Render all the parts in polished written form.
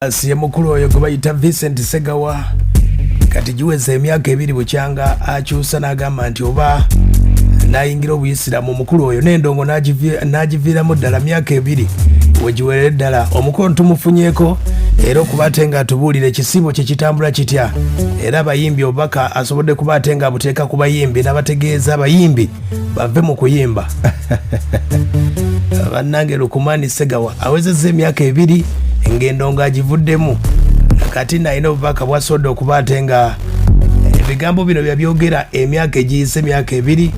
Ye mukulu oyo gwe bayita Vincent Segawa, kati giweza emyaka 2 bukyanga akyusa n'agamba nti oba n'ayingira obuyisiramu. Omukulu oyo n'endongo n'agiviiramu ddala, myaka 2 wegiwerere ddala. Omukulu tumufunyeeko era okuba ate nga atubuulira ekisiibo kye kitambula kitya, era abayimbi obubaka asobodde kuba ate nga abuteeka ku bayimbi n'abategeeza abayimbi bave mu kuyimba. Bannange, Lukumani Segawa awezezza emyaka 2 ng'endongo agivuddemu. Kati nalina obubaka bwasobodde okuba ate nga ebigambo bino byabyogera emyaka egiyise, emyaka 2,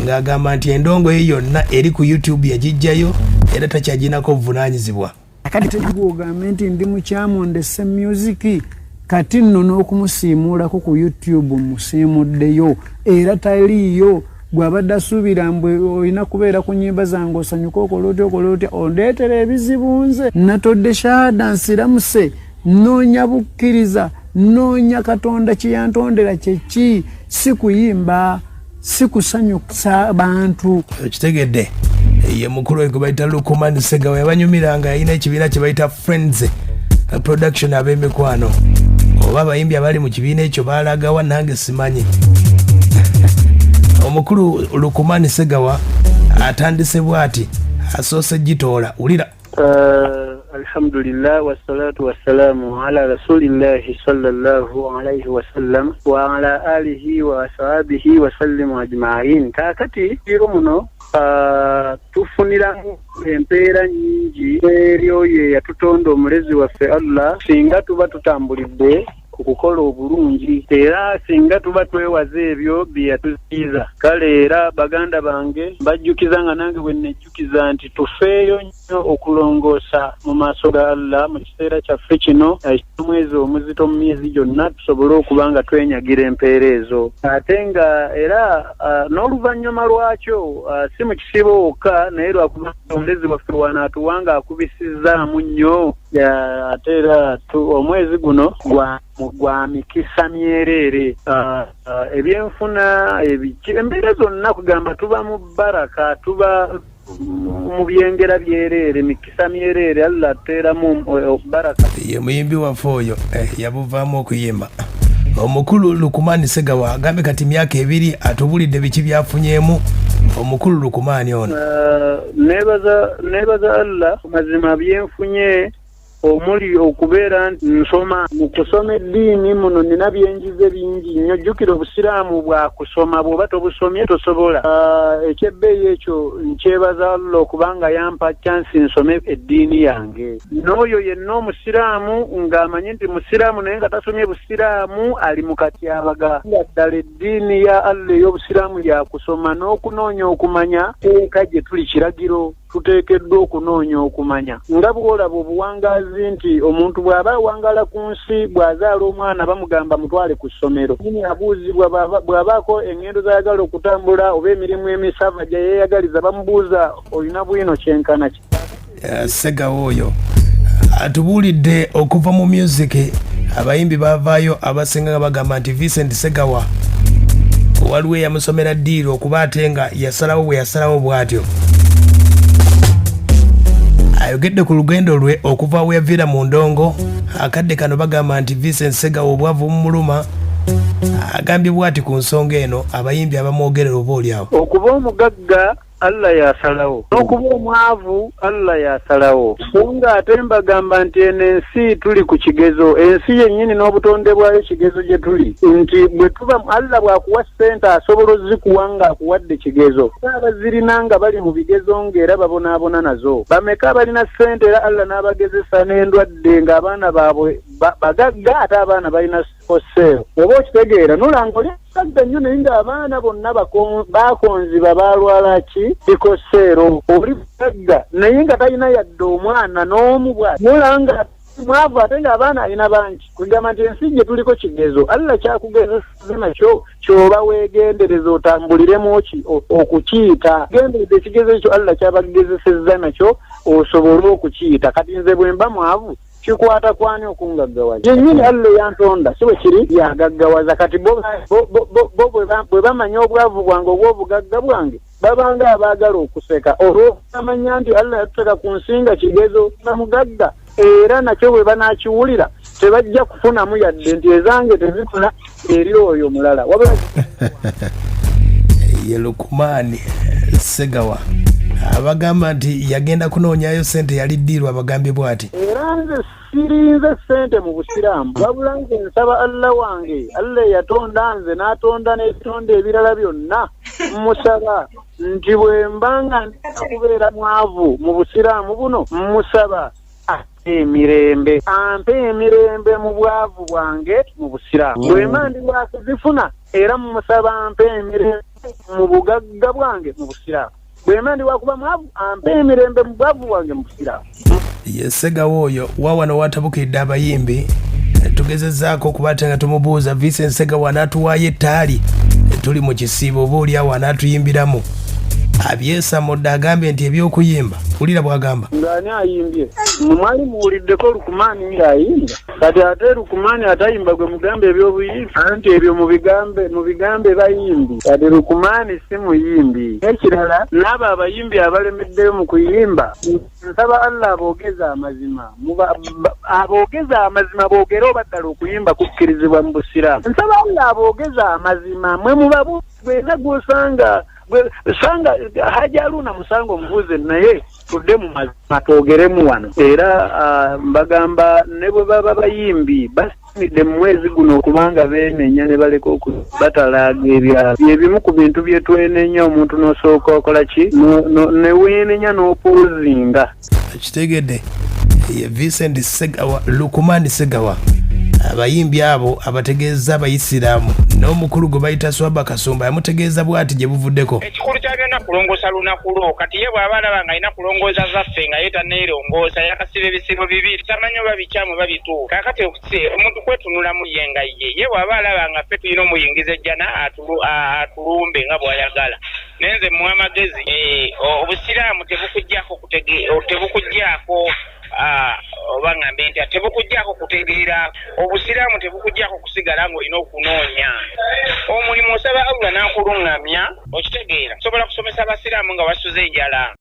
ng'agamba nti endongo ye yonna eri ku YouTube yagijjayo era takyaginako obuvunaanyizibwa. Kati gwogambe nti ndi mukyamu, ndese music. Kati nno n'okumusiimuulako ku YouTube musiimuddeyo, era taliiyo. Gwabadde asuubira mbwe olina kubeera ku nyimba zange osanyuka, okola otya, okola otya, ondeetera ebizibu. Nze natodde shahada, nsiramuse, noonya bukkiriza, noonya Katonda kyeyantondera kyeki, si kuyimba, si kusanyusa bantu. Okitegedde, ye mukulu oyo gwe bayita Lukuman Segawa, yabanyumiranga, yalina ekibiina kye bayita Friends Production, ab'emikwano oba abayimbi abali mu kibiina ekyo balagawa, nange simanyi. Omukulu Lukumani Segawa atandise bwati, asoose gitoola, wulira. Alhamdulillah, wassalatu wassalamu ala rasulillahi sallallahu alaihi wasallam wa ala alihi wa ashabihi wasallimu ajmain. Kaakati iro muno tufuniramu empeera nnyingi eri oyo eyatutonda, omulezi waffe Allah, singa tuba tutambulidde ku kukola obulungi era singa tuba twewaza ebyo bye yatuziyiza. Kale era baganda bange, mbajjukiza nga nange bwe nejjukiza nti tufeeyo nnyo okulongoosa mu maaso ga Allah mu kiseera kyaffe kino eky'omwezi omuzito mu myezi gyonna, tusobole okuba nga twenyagira empeera ezo. Ate nga era n'oluvannyuma lwakyo, si mu kisiibo wokka, naye lwakuba omulezi waffe wano atuwanga akubisizzaamu nnyo. Ate era omwezi guno gwa mikisa myereere, ebyenfuna, ebiki, embeera zonna, kugamba tuba mu baraka, tuba mu byengera byereere, mikisa myereere, Allah atuteeramu baraka. Ye muyimbi waffe oyo yabuvaamu okuyimba. Omukulu Lukumani Segawa agambye kati myaka 2, atubulidde biki byafunyeemu omukulu Lukumani ono. Neebaza Allah mazima byenfunye, omuli okubeera nti nsoma. Mu kusoma eddiini muno nina byenjize bingi nnyo. Jjukira obusiraamu bwa kusoma, bw'oba tobusomye tosobola. Ekyebbeeyi ekyo nkyebaza Allah okubanga yampa chance nsome eddiini yange. N'oyo yenna omusiraamu ng'amanyi nti musiraamu naye nga tasomye busiraamu ali mu katyabaga. Nga ddala eddiini ya Allah ey'obusiraamu yakusoma n'okunoonya okumanya, teeka gye tuli kiragiro, tuteekeddwa okunoonya okumanya. Nga bw'olaba obuwangaazi nti omuntu bw'aba awangaala ku nsi, bw'azaala omwana bamugamba mutwale ku ssomero. Nyini abuuzibwa bw'abaako eŋŋendo z'ayagala okutambula oba emirimu emisava gye yeeyagaliza, bamubuuza olina bwino kyenkana ki. Segawa oyo atubuulidde okuva mu music. Abayimbi bavaayo abasinga nga bagamba nti Vincent Segawa waliwo eyamusomera ddiiro okuba ate nga yasalawo bwe yasalawo bw'atyo. Ayogedde ku lugendo lwe okuva we yaviira mu ndongo. Akadde kano bagamba nti Vincent Segawa obwavu bumuluma. Agambye bw'ati ku nsonga eno abayimbi abamwogerera oba oliawo. Okuba omugagga Allah yasalawo, n'okuba omwavu Allah yasalawo. So nga ate mbagamba nti eno ensi tuli ku kigezo, ensi yennyini n'obutonde bwayo kigezo gye tuli, nti bwe tuba Allah bw'akuwa ssente asobola ozikuwa ng'akuwadde kigezo. Abazirina nga bali mu bigezo ng'era babonaabona nazo bameka? Abalina ssente era Allah n'abagezesa n'endwadde ng'abaana baabwe bagagga ate abaana balina sickle. Oba okitegeera, nolanga oli mugagga nnyo naye ng'abaana bonna bakonziba, balwala ki? Sickle cell. Oli mugagga naye nga talina yadde omwana n'omu bwati, nolanga mwavu ate ng'abaana alina bangi. Kugamba nti ensi gye tuliko kigezo, Allah kyakugezesa nakyo kyoba weegendereza otambuliremu ki okukiyita. Gendereza ekigezo ekyo Allah kyabagezesezza nakyo osobole okukiyita. Kati nze bwe mba mwavu, kikwata kwani okungaggawaza? Yennyini Allah eyantonda, si bwe kiri, yagaggawaza. Kati bo bwe bamanya obwavu bwange oba obugagga bwange, babanga abaagala okuseka olw'okumanya nti Allah yatuteeka ku nsi nga kigezo. Mugagga. Era nakyo bwe banaakiwulira tebajja kufunamu yadde nti ezange tezikola eri oyo mulala wabula. Ye Lukumaani Segawa abagamba nti yagenda kunoonyayo sente yali ddiirwa, abagambye bw'ati. Era nze sirinze ssente mu Busiraamu, wabula nze nsaba Allah wange, Allah eyatonda nze n'atonda n'ebitonde ebirala byonna, mmusaba nti bwe mba nga ndina kubeera mwavu mu Busiraamu buno, mmusaba ampe emirembe, ampe emirembe mu bwavu bwange mu Busiraamu. Bwe mba ndi wakuzifuna, era mmusaba ampe emirembe mu bugagga bwange mu Busiraamu. Bwe mba ndi wakuba mwavu, ampe emirembe mu bwavu bwange mu Busiraamu. Ye Segawa oyo wawano watabukidde abayimbi. Tugezezaako okuba ate nga tumubuuza Vincent Segawa anaatuwaayo ettaali, tuli mu kisiibo, oba oli awo anaatuyimbiramu. Abyesamudde, agambye nti ebyokuyimba, wulira bw'agamba. Ng'ani ayimbye? Mwali muwuliddeko Lukumaani ng'ayimba? Kati ate Lukumaani atayimba gwe mugamba eby'obuyimbi? Anti ebyo mubigambe, mubigambe bayimbi. Kati Lukumaani si muyimbi. N'ekirala, n'abo abayimbi abalemeddeyo mu kuyimba, nsaba Allah aboogeze amazima. Aboogeze amazima boogere oba ddala okuyimba kukkirizibwa mu Busiraamu. Nsaba Allah aboogeze amazima. Mwe mubabu gwena gw'osanga sanga Haji Aluna musanga omubuuze, naye tudde mu mazima twogeremu wano. Era mbagamba ne bwe baba bayimbi basinidde mu mwezi guno okubanga beenenya ne baleka okubatalaaga ebyalo. Bye bimu ku bintu bye twenenya, omuntu n'osooka okola ki, ne weenenya n'opoozinga. Kitegedde, ye Vincent Segawa, Lukumani Segawa, abayimbi abo abategeeza abayisiraamu. N'omukulu gwe bayita Swaba Kasumba yamutegeeza bw'ati gye buvuddeko. Ekikulu kya byonna kulongoosa lunaku lwo. Kati ye bw'aba alaba ng'alina kulongoosa zaffe nga ye tanneerongoosa, yakasiba ebisibo bibiri, tamanyi oba bikyamu oba bituufu. Kaakati omuntu kwetunulamu ye nga ye, ye bw'aba alaba nga ffe tulina omuyingiza ejjana, atulumbe nga bw'ayagala. Naye nze muwa amagezi, Obusiraamu tebukuggyako, oba ngambe ntya, tebukuggyako kutegeera. Obusiraamu tebukuggyako kusigala ng'olina okunoonya omulimu. Osaba Allah n'akuluŋŋamya, okitegeera? Osobola kusomesa abasiraamu nga wasuze enjala.